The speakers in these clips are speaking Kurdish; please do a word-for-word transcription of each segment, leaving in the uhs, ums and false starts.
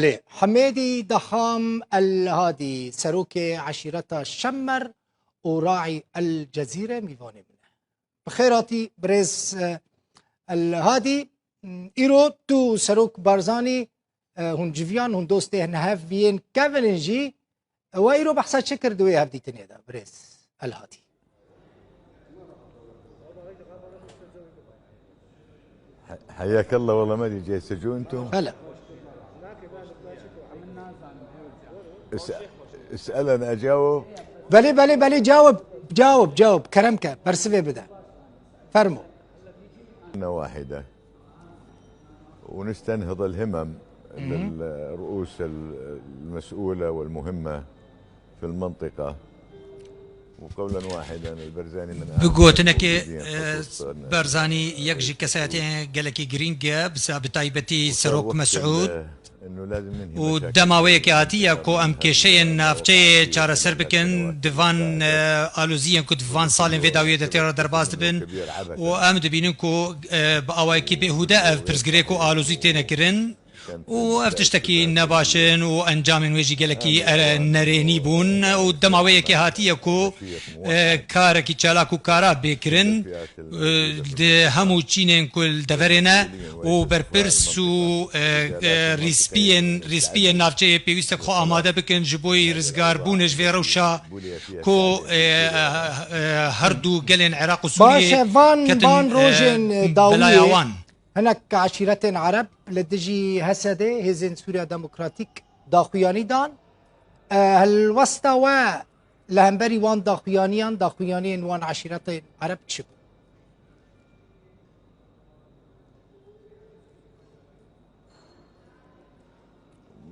Belê, Hemêdî Daham El Hadî, serokê eşîreta Şemmer û Raî El Cezîre mîvanê min e. Bi xêr hatî birêz, e, El Hadî. Îro tu Serok Barzanî, e, hûn civiyan, hûn dostê nehev yên kevin in jî, e, we îro behsa çi kir di wê hevdîtinê de, birêz El Hadî? حياك الله، والله ما ادري جاي يسجلوا انتم. Hele. اس... اسأل، انا اجاوب. Belê, belê, belê, cawib, cawib, cawib. Kerem ke, bersivê bide. Fermo. واحدة، ونستنهض الهمم للرؤوس المسؤولة والمهمة في المنطقة. وقولا واحدا، البرزاني من Bi gotinekê, e, Barzanî yek ji kesayetiyên gelekî girîng e, bi sa-, bi taybetî Serok Mesûd û dema wê yekê hatiye ku em kêşeyên navçeyê çareser bikin, di van, e, aloziyên ku di van salên vê dawiyê de tê re derbas dibin û em dibînin ku, e, bi awayekî bêhûde ev pirsgirêk û alozî têne kirin û ev tiştekî nebaş in û encamên wê jî gelekî, e, nerênî bûn û dema wê yekê hatiye ku, e, karekî çalak û kara bê kirin, e, di hemû çînên ku li deverê ne û berpirs û, e, e, rîspiyên, rîspiyên navçeyê pêwîst e xwe amade bikin ji bo rizgarbûnê ji vê rewşa ku, e, e, e, her du gelên Iraq û Sûriyê Baş e, van, ketin, van e, rojên, e, belaya dawiyê wan. Hinek eşîretên Ereb li dijî H S D, Hêzên Sûriya Demokratîk, daxuyanî dan. E, helwesta we li hemberî wan daxuyaniyan, daxuyaniyên wan eşîretên Ereb çi bû?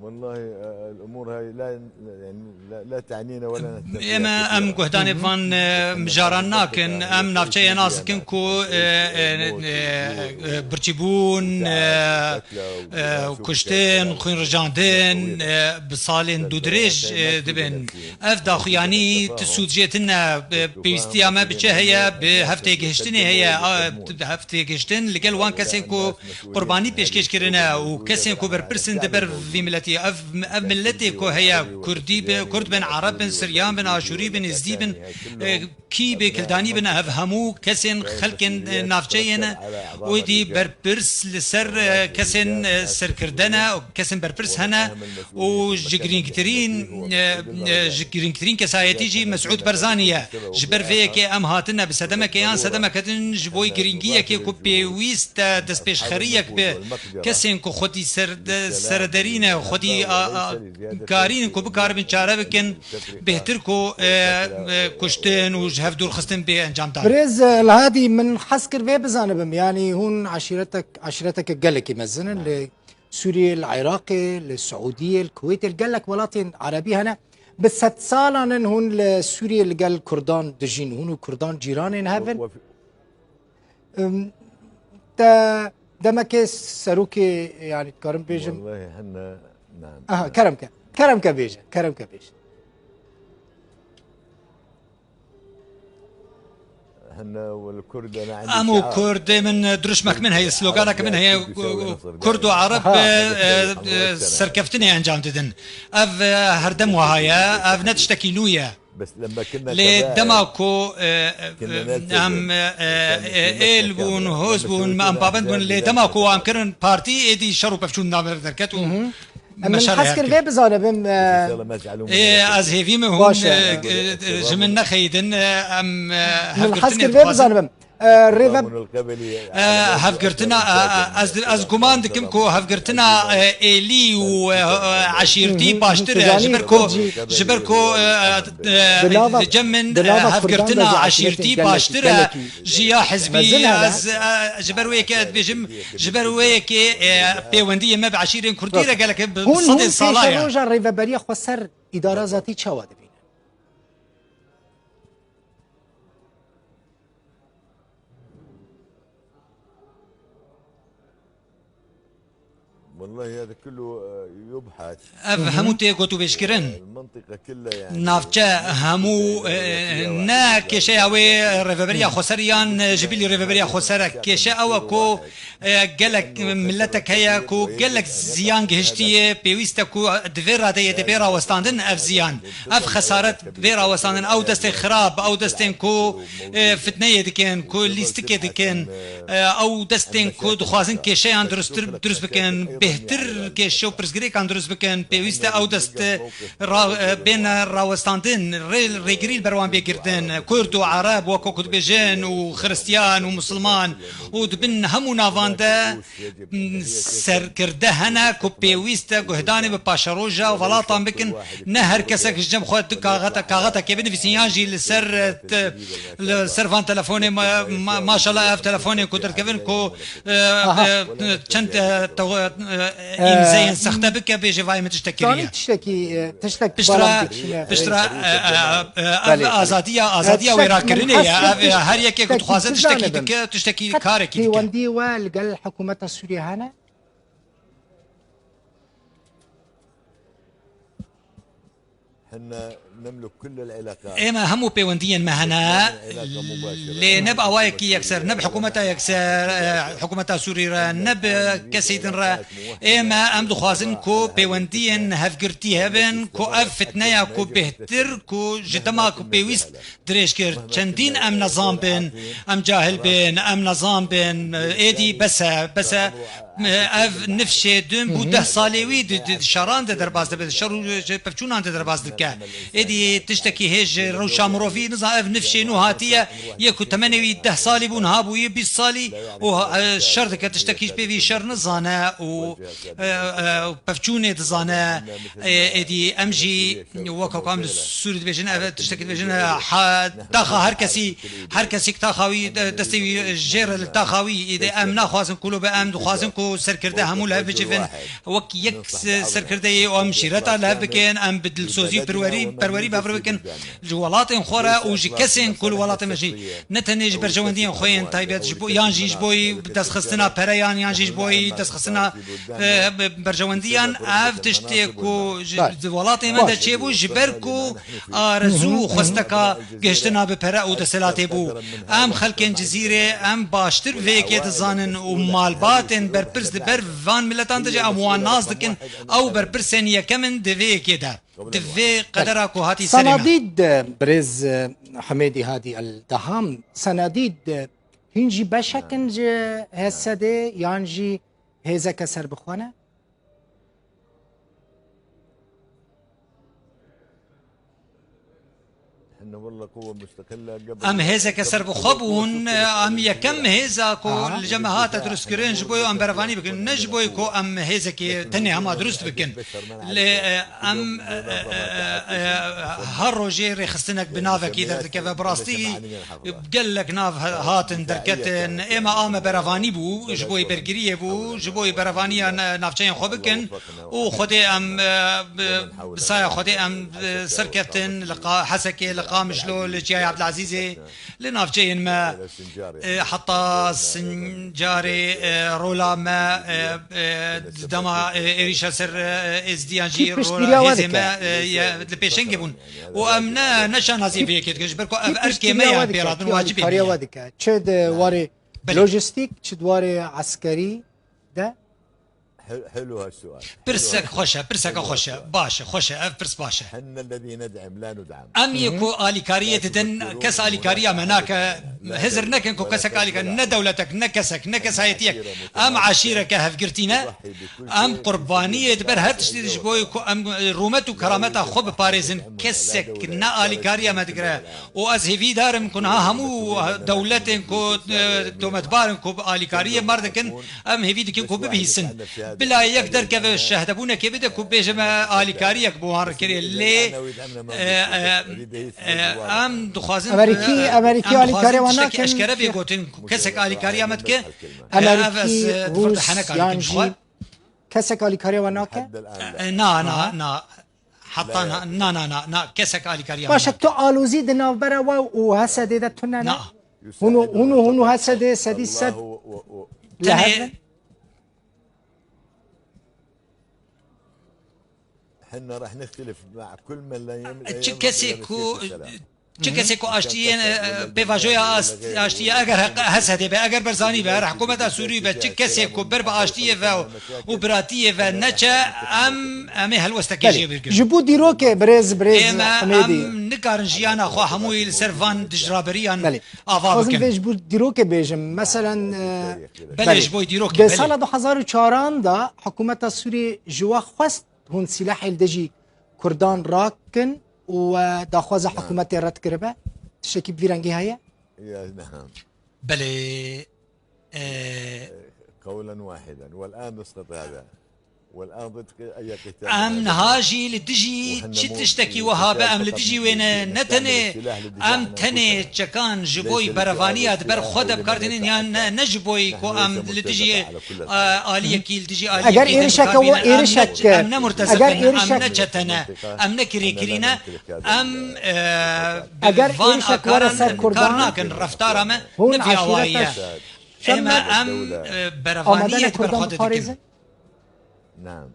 والله، آه، الأمور هاي لا، يعني، لا، لا تعنينا ولا نهتم Ême, em guhdanê van, e, mijaran nakin. Em navçeyê nas dikin ku, e, e, e, e, birçîbûn, e, e, kuştin, xwînrijandin, e, bi salên dûdirêj, e, dibin. Ev daxuyanî ti sûd jê tune, e, pêwîstiya me bi çi heye, bi hev têgihiştinê heye, a, hev têgihiştin li gel wan kesên ku qurbanî pêşkêş kirine û kesên ku berpirs in di ber vî miletî. Ev, ev miletê ku heye, Kurdî be, Kurd bin, Ereb bin, Siryan bin, Aşûrî bin, Êzdî bin, e, kî bê kildanî bin, ev hemû kesên xelkên, e, navçeyê ne. Êdî berpirs li ser, e, kesên, e, serkirde ne, kesên berpirs hene û ji girîngtirîn, e, e, ji girîngtirîn kesayetî jî Mesûd Barzanî ye. Ji ber vê yekê em hatine bi sedemekê yan sedemeke din ji bo girîngiyekê ku pêwîst e destpêşxeriyek bi kesên ku xwedî ser-, serederî ne, xwedî a, a, karîn ku bikaribin çare bikin, bêhtir ku, e, e, kuştin û ji hev dûrxistin bê encamdan. Birêz, e, El Hadî, min hez kir vê bizanibim, yanî hûn eşîretek, eşîreteke gelekî mezin in li Sûriyê, li Iraqê, li Siûdiyê, li Kuwêtê, li gelek welatên Erebî hene. Bi sedsalan in hûn li Sûriyê li gel Kurdan dijîn, hûn û Kurdan cîranên hev in. Im, te demekê serokê, yanî dikarim bêjim. والله حنا، نعم. Aha, kerem ke. Kerem ke bêje. Kerem ke bêje. حنا والكرد، أنا عندي Em û شعار. Kurdê min, dirûşmek min heye, sloganek min heye, Kurd û Ereb, e, e, serkeftinê encam didin. Ev, e, herdem wiha ye, ev ne tiştekî nû ye. Lê dema ku, e, e, em, e, e, êl bûn, hoz bûn, em pabend bûn, lê dema ku wan kirin partî, êdî şer û pevçûn navber derket û Min hez kir vê bizanibim, e, Ê, ez hêvî me hûn, e, e, ji min nexeyidin, e, em, e, min hez kir vê bizanibim. E, rêve E, hevgirtina, e, e, ez, ez guman dikim ku hevgirtina, e, êlî û, e, e, eşîrtî baştir e, ji ber ku, ji ber ku, e, e, e, cem min, e, hevgirtina eşîrtî baştir e ji ya hizbî. Ez, e, ji ber wê yekê ez dibêjim, ji ber wê yekê, e, pêwendiyê me bi eşîrên kurdî re gelek bi sedên sala ye. Hûn pêşeroja rêveberiya xweser îdara zatî çawa dibînin? Ev hemû tê gotûbêjkirin. Navçe hemû, e, ne kêşeya wê rêveberiya xweser yan ji bilî rêveberiya xweser e. Kêşe ew e ku, e, gelek miletek heye ku gelek ziyan gihiştiye, pêwîst e ku di vê radeyê de bê rawestandin ev ziyan. Ev xesaret bê rawestandin, ew destên xirab, ew destên ku, e, fitneyê dikin, ku lîstikê dikin, e, ew destên ku dixwazin kêşeyan dirustir, dirust bikin, bêhtir kêşe û pirsgirêkan dirust bikin, pêwîst e ew dest, e, ra-, e, bên rawestandin, rê-, rêgirî li ber wan bê girtin, Kurd û Ereb, wek ku dibêjin, û Xiristiyan û Misilman, û di bin hemû navan de, m, serkirde hene ku pêwîst e guhdanê bi paşeroja welatan bikin, ne her kesek ji cem xwe du kaxeta, kaxetekê binivîsin, yan jî li ser, e, te-, li ser van telefonê ma-, ma-, maşallah ev telefonên ku derdikevin ku, e, Aha. e, çend, e, tew-, e, Evet. îmzeyên sexte bike, bêje vay min tiştek Zanî kiriye. tiştekî, e, tiştek Piştra, bala dikişîne. piştra, e, e, e, ev Belê, belê. azadiya, E, azadiya tiştek wêrakirinê min ye. hesiyet Ev, e, tişt-, her yekê ku tiştek dixwaze tiştekî tiştek dike, tiştekî Qet karekî dike. Pêwendî we li gel hikûmeta Sûriyê hene? Ême hemû pêwendiyên me hene, lê ne bi awayekî yekser, ne bi hikûmeta yekser, e, hikûmeta Sûrî re, ne bi kesê din re. Ême em dixwazin ku pêwendiyên hevgirtî hebin, ku ev fitneya ku bêhtir, ku ji dema ku pêwîst dirêj kir. Çendîn em nezan bin, em cahil bin, em nezan bin, êdî bes e, bes e. Ev nifşê din bû deh salê wî di, di, di şeran de derbas dibe, di şer û ji pevçûnan de derbas dike. Êdî tiştekî hêj rewşa mirovî nizan ev nifşê nû hatiye, yê ku temenê wî deh salî bû, niha bûye bîst salî û, e, şer dike, tiştekî ji pê vî şer nizane û, e, e, pevçûnê dizane. E, êdî em jî wek ku em li Sûrî dibêjin, ev tiştekî dibêjin, e, ha, taxa her kesî, her kesî taxa wî, de-, destê wî jê re li taxa wî, êdî em naxwazin ku lo be, em dixwazin ku serkirde hemû li hev bicivin. Wek yek se-, serkirdeyê û em şîreta li hev bikin, em bi dilsozî û perwerî, perwerî bi hev re bikin ji welatên xwe re û ji kesên ku li welatê me jî, ne tenê ji berjewendiyên xwe yên taybet, ji bo, yan jî ji bo destxistina pereyan, yan jî ji bo destxistina, e, be-, berjewendiyan, ev tiştê ku ji, Baş. di welatê me de Baş. çêbû, ji ber ku arezû û xwesteka gihiştina bi pere û desthilatê bû. Em xelkên Cizîrê, em baştir vê yekê dizanin û malbatên berpirs li ber van miletan de jî em wan nas dikin, ew berpirsên yekem in di vê yekê de. Di vê qedera ku hatî serê me. Senadîd, birêz, e, Hemêdî Hadî El Deham, senadîd, e, hîn jî beşek in ji H S D yan jî hêzeke serbixwe ne? Em hêzeke serbixwe bûn, em yekem hêza ku Aha. li cem me hate dirustkirin ji bo em berevanî bikin, ne ji bo ku em hêzekê tenê hema dirust bikin. Lê, e, em, e, e, e, e, her rojê rêxistinek bi navekî derdikeve. Bi rastî gelek nav ha-, hatin derketin. Êma a me berevanî bû, ji bo bergiriyê bû, ji bo berevaniya na-, navçeyên xwe bikin. Û Xwedê em, e, bi, bi saya Xwedê em, e, serkeftin li Qa-, Hesekê, li Qamişlo, li Çiyayê Ebdilezîzê, li navçeyên me, e, heta Sincarê, e, rola me, e, e, di dema, e, êrîşa ser, e, Êzidiyan jî Kî rola piştgiriya we hêzê dike? me, e, ye, li pêşengê bûn. Û em ne, ne şanazî vê yekê dikin, ji ber ku ev Kî erkê me piştgiriya ye, we dike? pêradin Kî wacibê me alîkariya ye. we dike? Çi di warê Belê. lojistîk, çi di warê eskerî de? حلو، حلو هالسؤال. Pirsek xweş e, pirseke xweş e. Baş e, xweş e, ev pirs baş e. حنا الذي ندعم، لا ندعم. Em yê ku alîkariyê didin, kes alîkariya me nake. Hizir nekin ku kesek alîkar, ne dewletek, ne kesek, ne kesayetiyek. Em eşîreke hevgirtî ne. Em qurbaniyê diber her tiştî ji bo ku em, e, rûmet û kerameta xwe biparêzin. Kesek ne alîkariya me digire. Û ez hêvîdar im ku niha hemû dewletên ku, e, tometbar in ku bi alîkariyê me re dikin, em hêvî dikin ku bibihîsin. Bila yek derkeve şehdebûnekê bide ku bêje me alîkariyek bi wan re kiriye. Lê, e, e, e, em dixwazin, Amerîkî, e, Amerîkî em dixwazin alîkariya wan tiştekî nakin. eşkere bê gotin ku kesek alîkariya me dike, e, ev ez, Amerîkî, e, di vir de Rûs, henekan yan dikim jî xwe. kesek alîkariya wan nake? E, na, na, Aha. na. Heta na, na, na, na, na, kesek alîkariya Baş e, min tu alozî di navbera we û H S D de tune ne? Na. Hûn û, hûn û, hûn û H S D sedî sed Tenê li hev in? حنا رح نختلف مع كل من لا يم- لا Çi يملك kesê ku, لمسية السلام. Çi kesê ku aştiyê, e, pêvajoya ast-, aştiyê eger heq-, H S D be, eger Barzanî be, eger hikûmeta Sûrî be, çi kesê ku ber bi aştiyê ve û, û biratiyê ve neçe, em, em ê helwestekê jê Belê. Ji bo dîrokê birêz, birêz Ême, Hemêdî. Em nikarin jiyana xwe hemûyî li ser van dijraberiyan Belê. Ava Xwazim bikin. Vê ji bo dîrokê bêjim. Meselen, e, Belê, belê. Ji bo dîrokê, Di belê. Sala du hazar û çaran de hikûmeta Sûrî ji we xwest hûn sîlehê li dijî Kurdan rakin û, e, daxwaza Naam. Hikûmetê red kiribe? Tiştekî bi vî rengî heye? Ya, naam. Belê, e, قولا واحدا. والآن نسقط هذا. والآن ضد أي قتال. Em niha jî li dijî çi tiştekî wiha be, em li dijî wê ne, ne tenê em tenê çekan ji boy berevaniya di ber xwe de bi kar tînin, yan ne, ne ji boy ku em li dijî, e, aliyekî, li dijî aliyekî de êrişeke, em ne, em ne murtezif in, em ne çete ne, em ne kirêkirî ne, em, e, bi van akaran kar nakin, reftara me ne vî awayî ye. Ême em, e, berevaniyê di ber xwe de dikin. نعم.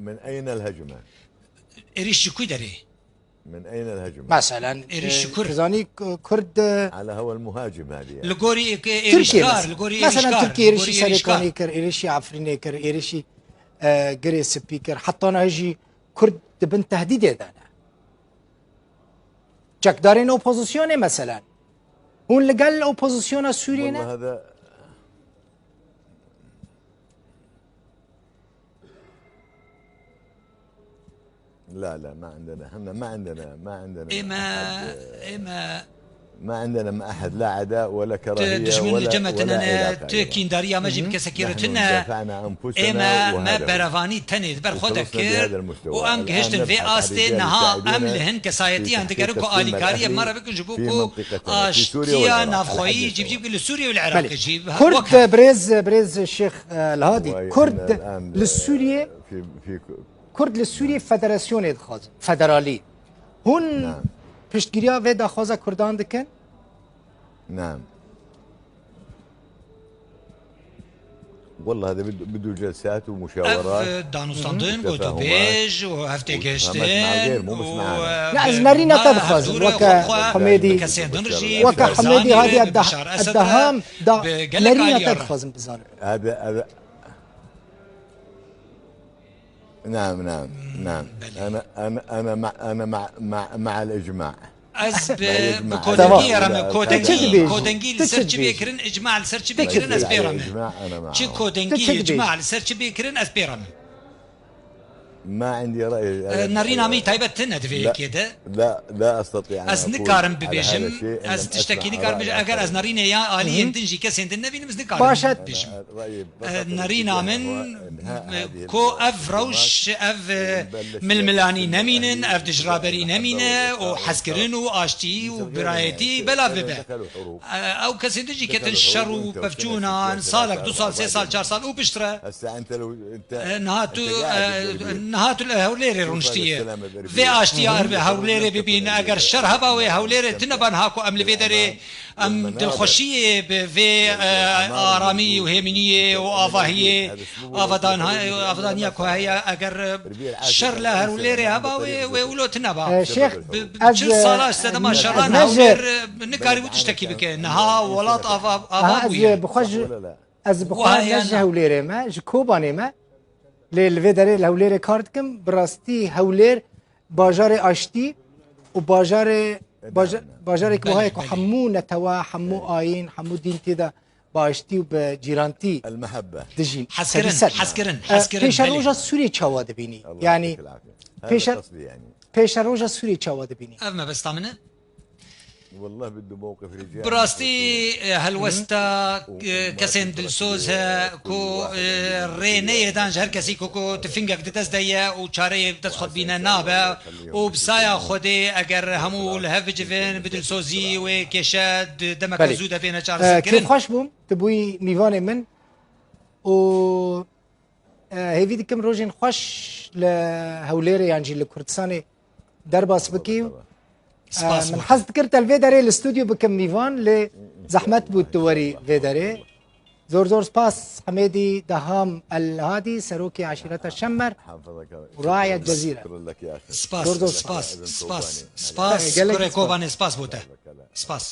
من أين الهجمة؟ Êrîş ji ku derê? من أين الهجمة؟ Meselen, Êrîş ji kur? Dizanî Kurd, e, على هوى المهاجم هذه. Li gorî êk-, Tirkiye êrîşkar, mesela. Li gorî êrîşkar. Mesela Tirkiye êrîşî Serêkanî kir, êrîşî Efrînê kir, êrîşî, e, Girê Spî kir. Heta niha jî Kurd di bin tehdîdê de ne. Çekdarên opozisyonê meselen. Hûn li gel opozisyona Sûriyê ne? والله هذا لا، لا، ما عندنا، احنا ما عندنا، ما عندنا مع Ême, أحد، ême ما عندنا مع أحد، لا عداء ولا tu كراهية dijmin li ولا، cem me tune ولا ne, علاقة tu أيضًا. Kîndariya me jî bi kesekî re نحن tune. دافعنا عن أنفسنا Ême, me وهذا هو. Berevanî tenê di ber xwe de kir û em gihiştin vê astê. Niha em li hin kesayetiyan digerin ku alîkariyê me re bikin ji bo ku aştiya navxweyî cîbicî bikin li Sûriyê û li Iraqê jî. Belê. Kurd, birêz, birêz Şêx, e, Lihadî, Kurd li Sûriyê, Kurd li Sûriyê federasyonê dixwazin, federalî. Hûn piştgiriya vê daxwaza Kurdan dikin? نعم. والله هذا بده، بده جلسات ومشاورات. Ev, e, danûstandin, gotûbêj û heftê gihiştin û, e, Ne, ez nerîna te dixwazim, weke Hemêdî, weke Hemêdî hadiye Eddeham, da nerîna te dixwazim bizanim. هذا، هذا نعم، نعم، نعم. أنا، أنا، أنا مع، أنا مع، مع، مع الإجماع. Ez bi, bi kodengî ye re me, kodengî, kodengî li ser çi bê kirin, icma li ser çi bê kirin, ez pê re me. Çi kodengî, icma li ser çi bê kirin, ez pê re me. ما عندي رأي. E, nerîna min taybet tune di vê yekê de. لا، لا أستطيع أن أقول. Ez nikarim bibêjim, ez tiştekî nikarim bibêjim. Eger ez nerînê ya aliyên din jî kesên din nebînim, ez nikarim bibêjim. E, nerîna min, e, ku ev rewş, ev, e, milmilanî nemînin, ev dijraberî nemîne û hezkirin û aştî û birayetî belav bibe. E, ew kesên din jî ketin şer û pevçûnan, salek, du sal, sê sal, çar sal û piştre. E, niha tu, e, niha tu li Hewlêrê rûniştiye. Vê aştiya er bi Hewlêrê bibîn, eger şer heba wê Hewlêrê tune ba niha ku em li vê derê Em dilxweşiyê bi vê, e, aramî û hêminiyê û avahiyê, avadan-, avadaniya ku heye, eger, e, şer li Hewlêrê heba, wê, wê wilo tune ba. E, Şêx, bi, bi çil sala sedema şeran Hewlêr, e, nikarîbû tiştekî bike. Niha welat ava, ava bûye. Bi xwe ji, ez bi xwe ne ji Hewlêrê me, ji Kobanê me. Lê li vê derê li Hewlêrê kar dikim. Bi rastî Hewlêr bajarê aştî û bajarê, baja-, bajarek wiha ye ku hemû netewa, hemû ayîn, hemû dîn tê de bi aştî û bi cîrantî dijîn. Hezkirin, hezkirin, hezkirin, belê. Pêşeroja Sûriyê çawa dibînî? Yanî pêşe-, pêşeroja Sûriyê çawa dibînî? Ev mebesta min e. Bi rastî, e, helwesta, e, kesên dilsoz he ku, e, rê neyê dan ji her kesî ku, ku tifingek di dest de ye û çareyê bi dest xwe bîne nabe û bi saya Xwedê eger hemû li hev bicivin bi dilsozî wê kêşe di demeke zû de bêne çareserkirin. Belê. E, kêfxweş bûm, tu bûyî mîvanê min û E, hêvî dikim rojên xweş li Hewlêrê yan jî li Kurdistanê derbas bikî. Spas. E, min hez dikir te li vê derê li stûdyo bikim mîvan, lê zehmet bû tu werî vê derê. Zor zor spas Hemêdî Daham El Hadî, serokê eşîreta Şemmer û raya Cezîre. Spas, Zor zor spas, spas. spas, spas, Gelek kurê spas. Kobanê, spas bo te. Spas.